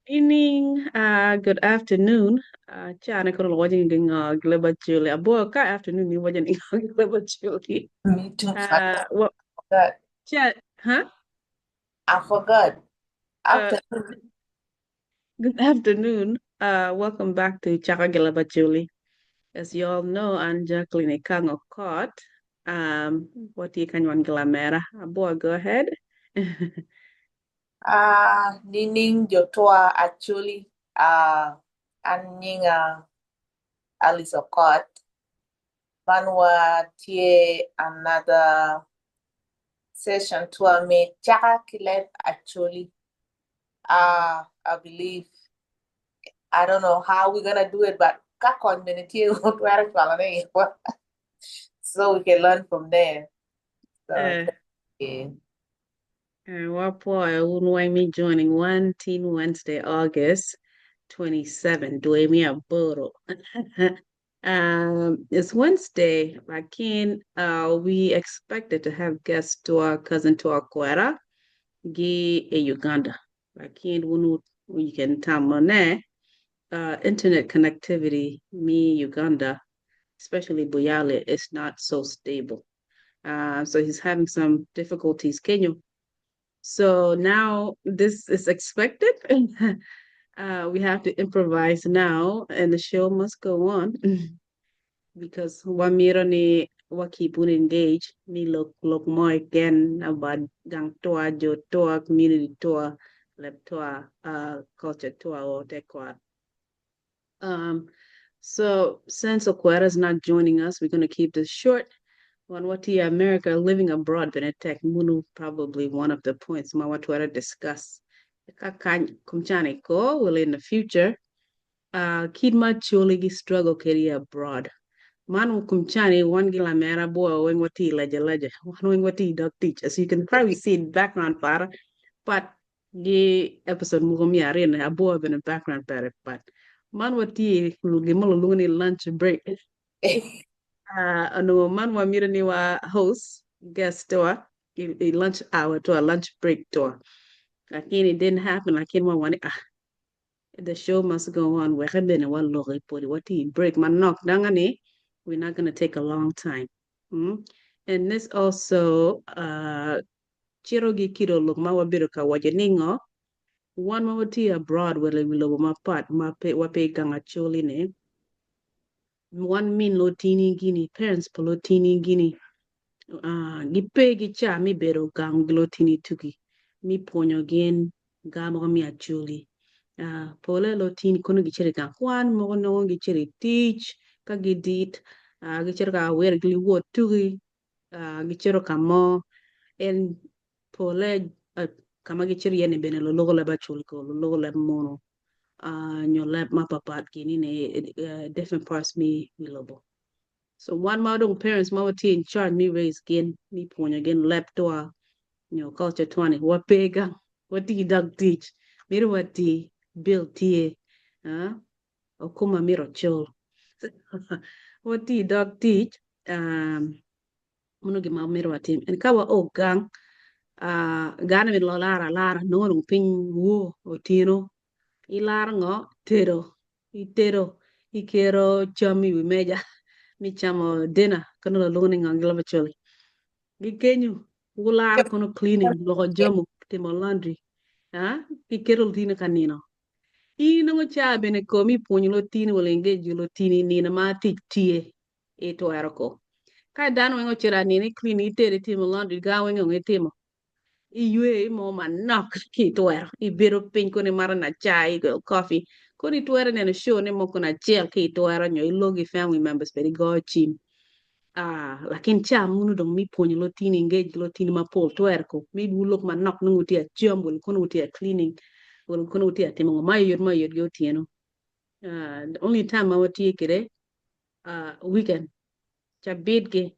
Evening, good afternoon. Chana kono watching Gleba Julie. Abo ka afternoon ni watching Gleba Julie. Me too. I Well, forgot. chat, huh? I forgot. Afternoon. Good afternoon. Welcome back to Chaka Gleba Julie. As you all know, I'm Jacqueline Ekang Okot. What you can one glamera. Abo, go ahead. Nining Jotoa actually an nyinga Alice Okot. Manwa tye another session to me Chaka Kileb actually. I believe, I don't know how we're gonna do it, but ka kony bene tye so we can learn from there. So yeah. Well, me joining one Teen Wednesday, August 27. Dwe me aboro. It's Wednesday. Lakin, we expected to have guests to our cousin to our Kwera, gi e Uganda. Lakin wunu we can tamone internet connectivity me Uganda, especially Buyale, is not so stable. So he's having some difficulties. Kenya. So now this is expected. We have to improvise now, and the show must go on because wamiro ni wa keep engage mi look look more again about gang toa jo toa community toa leb toa culture toa or tekwa. So since Okwera is not joining us, we're going to keep this short. On what the America living abroad Benetech munu probably one of the points ma watwera discuss. Kumchane ko will in the future kid ma choli gi struggle keri abroad. Man kumchani one gila mera boy when what leja leja one what dog teach, as you can probably see in background para, but the episode mugo mi arena abo been in background para, but man what ti gimolo luni lunch break. Ano man wa mira ni wa host guest toa a lunch hour to a lunch break to. Lakini it didn't happen. Lakini wa wani the show must go on. We have been one lori pori what break man knock dangani. We're not gonna take a long time. And this also chirogi kiro look ma wabiro ka wajeningo one ma wati abroad wele wilo ma pat ma pe wa pe ganga choli ne one min lo tini gini parents polo tini gini gipe gi cha mi bedo gang lo tini tuki mi ponyo gen gamo mi acholi pole lo tini kono gi chere gang kwan mo no gi chere teach ka gi dit gi chere ka wer gi wo tuki gi chere ka mo en pole kama gi chere yene bene lo logo le ba choli ko lo logo le mono nyo lab ma papat gini ne different parts mi mi lobo. So one ma dong parents ma wati in charge mi raise gin mi ponyo gin lab toa nyo culture 20 wa pega wati dag teach miro wati build tie okuma miro chol wati dog teach muno gi ma miro wati en kawa o gang gana min lo lara lara no no pin wo otino ilara ngo tero itero ikero chami wi meja mi chamo dinner kono lo luongo ni ng'angila macholi gi kenyu ulara kono cleaning loko jamu timo laundry ha ikero lutino ka nino in cha bene ko mi puonyo lutini wala engage lutini nino ma tic tie itwero ko ka dano weng ocito nino i clean itere timo laundry ga weng ong itimo iywe mo manok ki itwero ibedo piny kono imato na chai coffee kono itwero neno show ni mo kono acel ki itwero nyo ilogi family members bene igoyo cim lakin ca munu dong mi pwonyo lutini engage lutini mapol twero ko maybe wulok manok nongo wutye acam wala kono wutye a cleaning wala kono wutye a timo ngo mayot mayot gi otieno the only time ma watye kede weekend cabit gi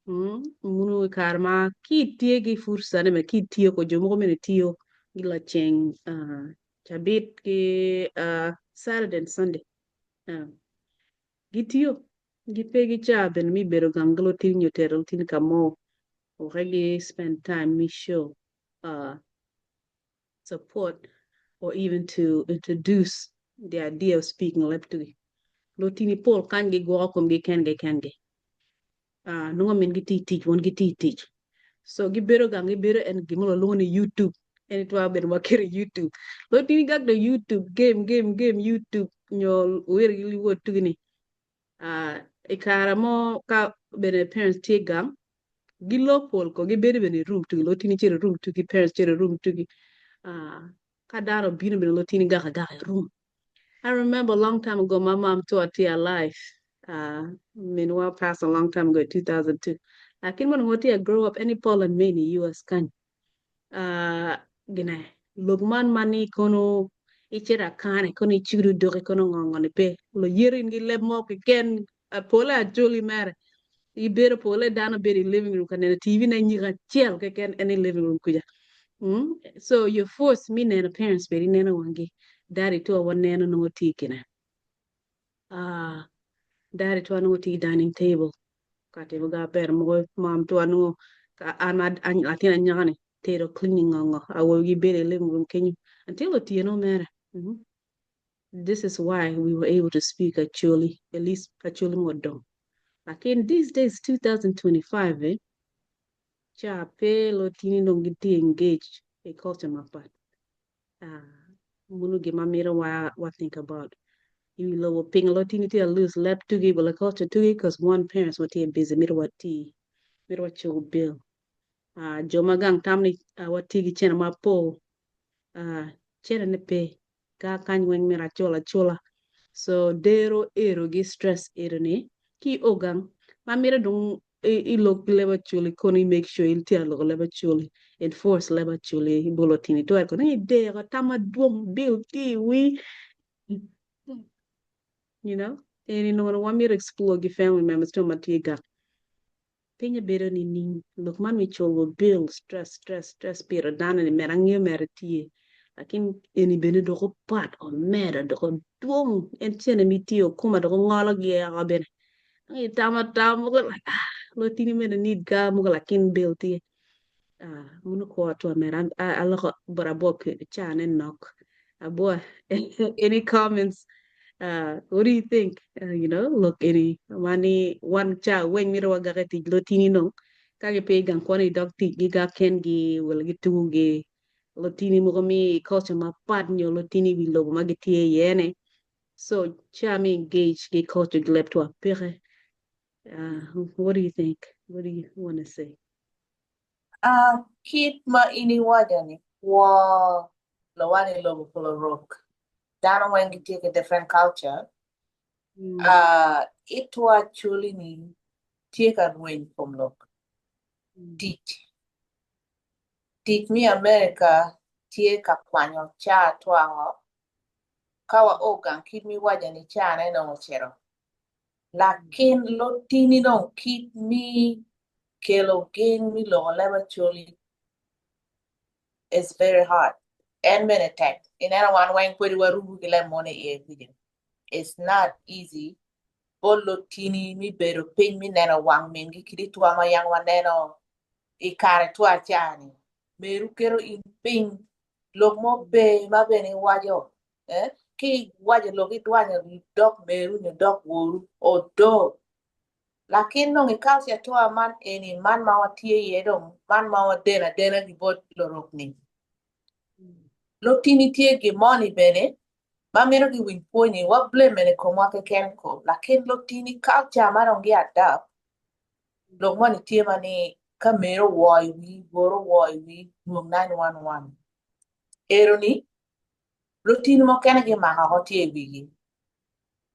munu i kare ma ki itye gi fursa ne me ki itiyo ko jo mogo mene tiyo gi laceng cabit ki Saturday and Sunday gitiyo gipe gi ca bene mi bedo gang gi lutini nyo tero lutini ka mo wek gi spend time mi show support. or even to introduce the idea of speaking leb tugi. Lutini pol kany gigwoko komgi kengi kengi. Nongo min gitye tic won gitye tic. So gibedo gang gibedo en gin mo walwongo ni YouTube. En itwero bedo waketo i YouTube. Lutini gak do YouTube game game game YouTube nyo wiro gi liwot tugi ni. I kare mo ka bene parents tye gang gilok pol ko gibedo bene i room tugi lutini cito i room tugi parents cito i room tugi. Ka dano obino bene lutini gak agaka i room. I remember a long time ago my mom taught tye alive. Minwa passed a long time ago in 2002. Lakin ma onongo tye grow up any Poland Maine i US kany. Gine lok man ma ni kono icito akane kono icudo doki kono ngo ngo ni pe. Luyero in gi leb mo keken pole acholi mere. Ibedo pole dano bedo i living room ka neno TV ne nyika acel keken en i living room kuca. So you force me neno parents bedi neno wangi. Daddy to waneno nongo tye kine. Daddy to nongo tye dining table. Ka timo ga ber mogo mom to nongo ka an latin anyaka ni tedo cleaning ngo ngo. Awobi gibedo i living room kenyo until otyeno mere. This is why we were able to speak Acholi, at least Acholi mo dong. Lakin these days 2025 eh, ca pe lutini dong gitye engaged i culture mapat. Munu gin ma mito wa wa think about. I wi lobo pingo lutini tye ka lose leb tugi wala culture tugi cause one parents wa tye busy mito wa tii, mito wa cul bill. Jo ma gang tam ni watye ki cene mapol, cene ne pe. Ka kany weng myero acul acula. So dero ero gi stress ero ni ki ogang ma mito dong i lok leb acholi kono i make sure in tye aloko leb acholi enforce leb acholi i bolo tini twero kono i dero tam madwong bill tye i wi you know eni nongo wa mito explore gi family members jo ma tye gang. Pinye bedo nining? Lok man me culo bill, stress, stress, stress piro dano ni mere angeyo mere tye lakin eni bene dok opat omedo dok odwong en cene mi tiyo kuma dok ongolo gi oko bene dong itamo tam mogo like ah lotini mene need ga mogo lakin bill tye ah muno kwo twa mere aloko but abwo ca ne nok abwo any comments What do you think? You know, look eni mani wan ca weng mito wagake tic lotini nong ka gipe i gang kwan i dog tic gigak kengi wala gitugo gi lotini mogo mi culture mapat nyo lotini wi lobo ma gitye iye ni so ca mi engage ki culture gi leb twak peke. What do you think? What do you want to say? Kit ma in iwaco ni kwo lowan i lobo pa lurok dano weng gitye ki different culture itwa acholi ni tye ka rweny kom lok tic tic me America tye ka kwanyo caa twako ka wa o gang kit ma iwaco ni caa ne dong ocito lakin lotini dong kit me kelo gen me loko leb acholi is very hard en bene tek ineno wan weng pwodi warubu ki leb moni iye kwija it's not easy bot lotini me bedo piny me neno wang mingi kidi twa ma yang waneno i kare twa ca ni meru keto in piny lok mo pe ma bene iwaco eh ki iwaco lok idwanyo dog meru nyo dog woru odo Lakin dong i culture twa man eni, man ma watye iye dong, man ma wadeno adena ki bot lurok ni, lutini tye gin moni bene ma mito giwiny pwonyi, wa blame bene komwa keken ko, lakin lutini culture ma dong gi adapt, lok moni tye ma ni ka meri owoo i wii, woro owoo i wii, lwong 911. Ero ni, lutini mukene gimako oko tye i wigi.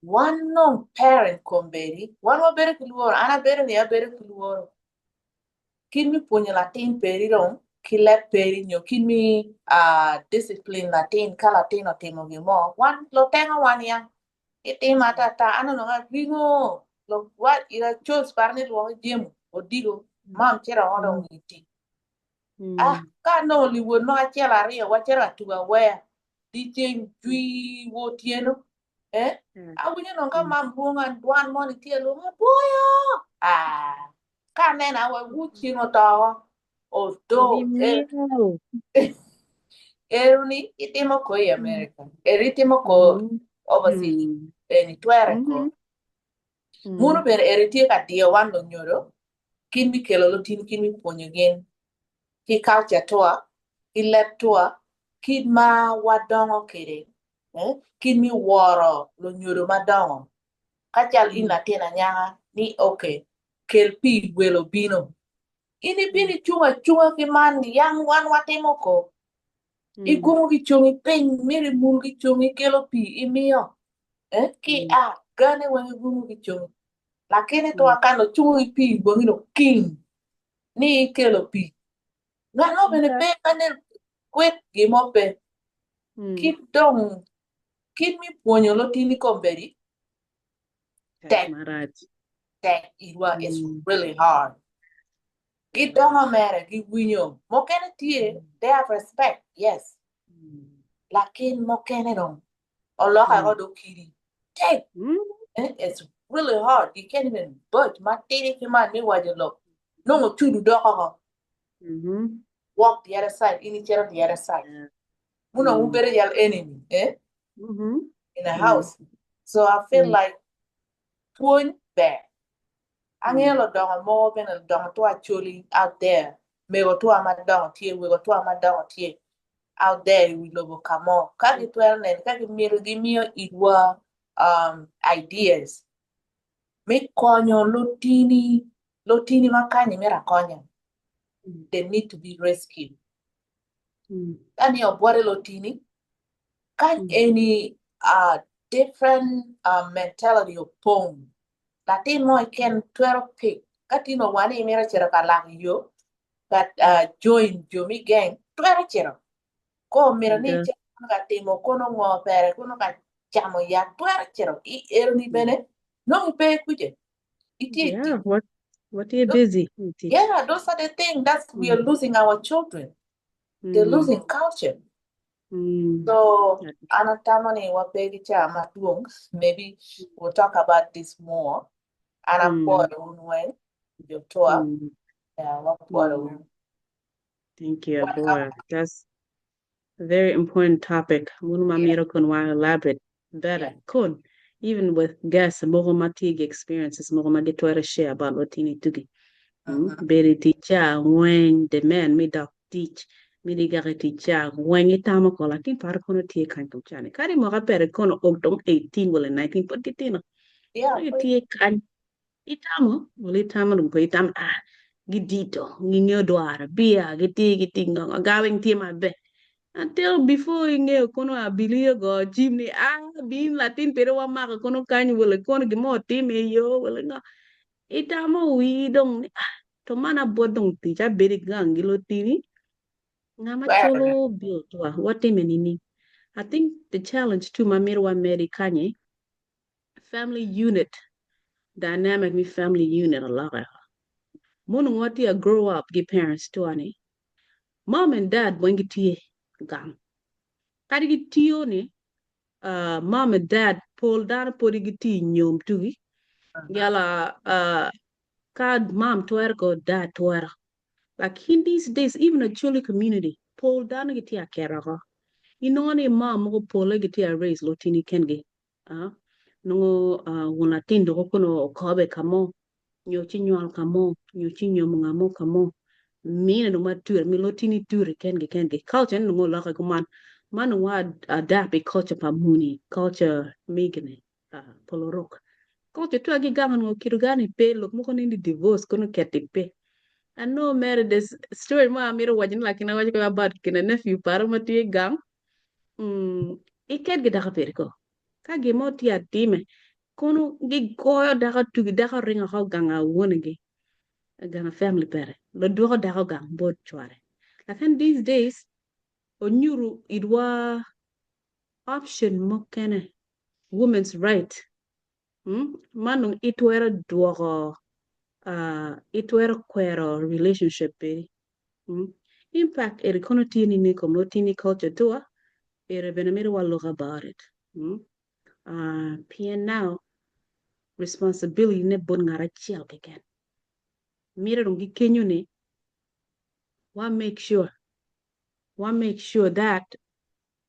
Wan nong parent kombeddi, wan wabedo ki lworo, an abedo ni abedo ki lworo. Kit me pwonyo latin peri dong ki leb peri nyo kit me uh, discipline latin ka latin otimo gin mo, wan lutengo wan ya itimo atata an onongo aringo wa ira cos par ni lwoko jemo odiko mam cito oko dong i tic. Ah, ka anongo liwot mo acel aryo wacito atugo aweya dyeceng jwi wa otyeno eh awinyo dong ka mam lwonga dwan moni tye lwonga boyo ah ka aneno awa wu ceng oto odo Obimiel. Ero ni itimo ko i America, ero itimo ko overseas, eni twere ko. Muno bene eri tye ka diyo wan lunyodo kit me kelo lutin kit me pwonyo gin ki culture twa, ki leb twa, kit ma wadongo kwede, kit me woro lunyodo madongo. Ka cal in latin anyaka ni ok kel pii welo bino, In ibino icung acunga ki man yam wan watimo ko. Igumo ki congi piny, myero imul ki congi, ikelo pii imiyo. Eh, ki a gane weng igumo ki congi. Lakini twa kan ocungo ki pii gwangi no king ni ikelo pii. Ngat mo bene pe ma ne kwit gin mo pe. Kit dong kit me pwonyo lutini kombeddi Tek marac. Tek itwa is really hard. Gidongo mere giwinyo mukene tye they have respect yes lakin mukene dong oloke ko dong kidi tek it's really hard you can't even budge matidi ki man me waco lok nongo ocudo doko ko walk the other side in icito the other side muno wubedo cal enemy eh in a house so I feel like pwony ber angeyo ludongo mogo bene ludongo twa acholi out there mego twa madongo tye wego twa madongo tye out there i wi lobo ka mo ka gitwero neno ka gimito gimiyo itwa um, ideas me konyo lutini lutini ma kanyi mito akonya they need to be rescued ka ni obwote lutini Kany eni different mentality opong latin mo keken twero pick ka tin owane ni imito cito ka lako yo ka join jo me gang twero cito ka omito ni ecit kono ka timo kono ngo pere kono ka camo yat twero cito i eni bene nongo ipe kuca itye i tic. Watye busy i tic. Yeah, those are the things that we are losing our children. They're losing culture. So an atamo ni wape ki caa madwong maybe we'll talk about this more. An apwoyo wun weng jo tua. Yeah, wapwoyo wun. Thank you, Aboa. That's a very important topic. Wun ma myero kun wa elaborate better. Kun even with guests mogo ma tye ki experiences mogo ma gitwero share about lutini tugi. Bedo i tic ca weng demand me dok tic me gigako i tic ca weng itamo ko latin paro kono tye kany tung cani. Kadi mwaka pere kono ok dong 18 wala 19 pud gitino. Yeah, Pud gitye kany. Itamo wala itamo dong pe itamo ah gidito gingeyo dwaro bia gitye gitye ngo gaweng tye maber. Until before ingeyo kono abilio go cim ni ah bin latin pire wamako kono kany wala kono gin mo otime iyo wala ngo. Itamo wii dong ni ah to man abwot dong tic abedo i gang gi lutini nga ma culo bill twa watime nining? I think the challenge too ma mito wamed i kanyi family unit dynamic me family unit oloke mono watye a grow up gi parents twa ni mom and dad weng gitye gang kadi gitiyo ni mom and dad pol dano podi gitye i nyom tugi yala ka mom twero ko dad twero lakin these days even Acholi community pol dano gitye aketo oko inongo ni mom mogo pole gitye a raise lutini kengi nongo wun latin doko kono okobe ka mo nyo ci nywal ka mo nyo ci nyomo nga mo ka mo mine dong ma ture mi lutini ture kengi kengi culture ni nongo oloke kuman man nongo adapt i culture pa muni culture migine polorok culture twa gi gang nongo kit gani pe lok moko ni divorce kono keti pe I know mere this story mo amito waco ni lakina waco ko about kine nephew paro ma tye gang iket gi dako piri ko ka gin mo tye atime kono gigoyo dako tugi dako ringo oko gang awonigi gang family pere lodwoko dako gang bot cware lakin these days onyuto itwa option mukene women's right man dong itwero dwoko itwero kwero relationship peri impact eri kono tye nining i kom lutini culture tua eri bene mito wa lok about it pien now responsibility ne bot ngat acel keken mito dong gikenyo ni wa make sure. Wa make sure that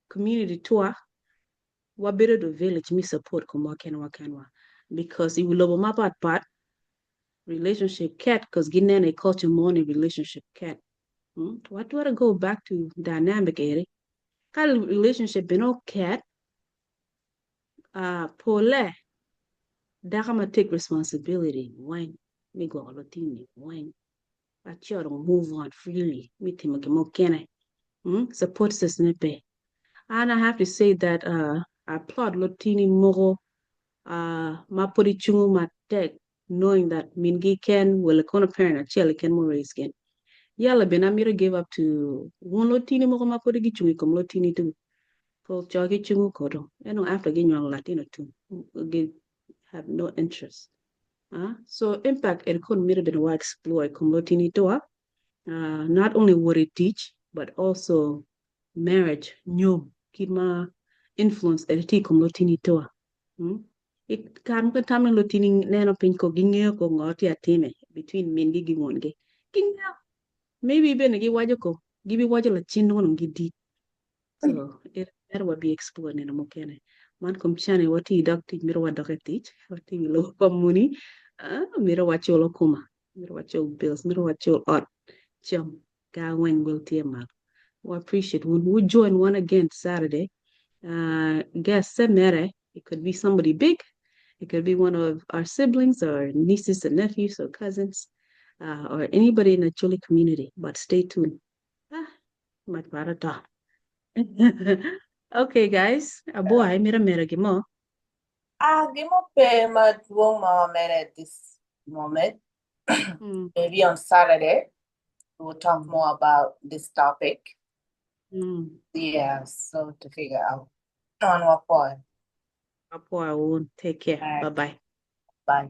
community twa wabedo the village mi support komwa kenwa kenwa because i wi lobo mapat pat relationship ket cause gineno i culture mo ni relationship ket. Watwero go back to dynamic eri ka relationship bene oket pole dako ma take responsibility weng me gwoko lutini weng laco dong move on freely me timo gin mukene support system me pe. And I have to say that I applaud lutini mogo ma pud icungo matek knowing that mingi ken wele kono parent acel keken mo raise gin. Yala bene amito give up to wun lutini mogo ma pud gicung i kom lutini tu. Pol co gicungo kodo ento after ginywalo latino tu gi have no interest. So impact eri kono mito bene wa explore i kom lutini tua not only wot i tic but also marriage nyom kit ma influence eri tye i kom lutini tua. I kare mukene tam ni lutini neno piny ko gingeyo ko ngo tye atime between mingi ki wongi. Gingeyo. Maybe bene giwaco ko gibiwaco lacen nongo dong gidit. So it better wa be explore nino mukene. Man kom cani watye i dog tic mito wadok i tic watye i lobo pa muni mito wacul okuma mito wacul bills mito wacul ot cam ga weng wel tye malo. We appreciate wun. We join one again Saturday. Guest se mere it could be somebody big. It could be one of our siblings or nieces and nephews or cousins or anybody in the Acholi community. But stay tuned. Ah, much better talk. Okay, guys. Abo ay mira mera gimo. Ah, gimo pe madwong ma wamere at this moment. Maybe on Saturday we'll talk more about this topic. Yeah, so to figure out on what point. Apo wun. Take care. All right. Bye-bye. Bye.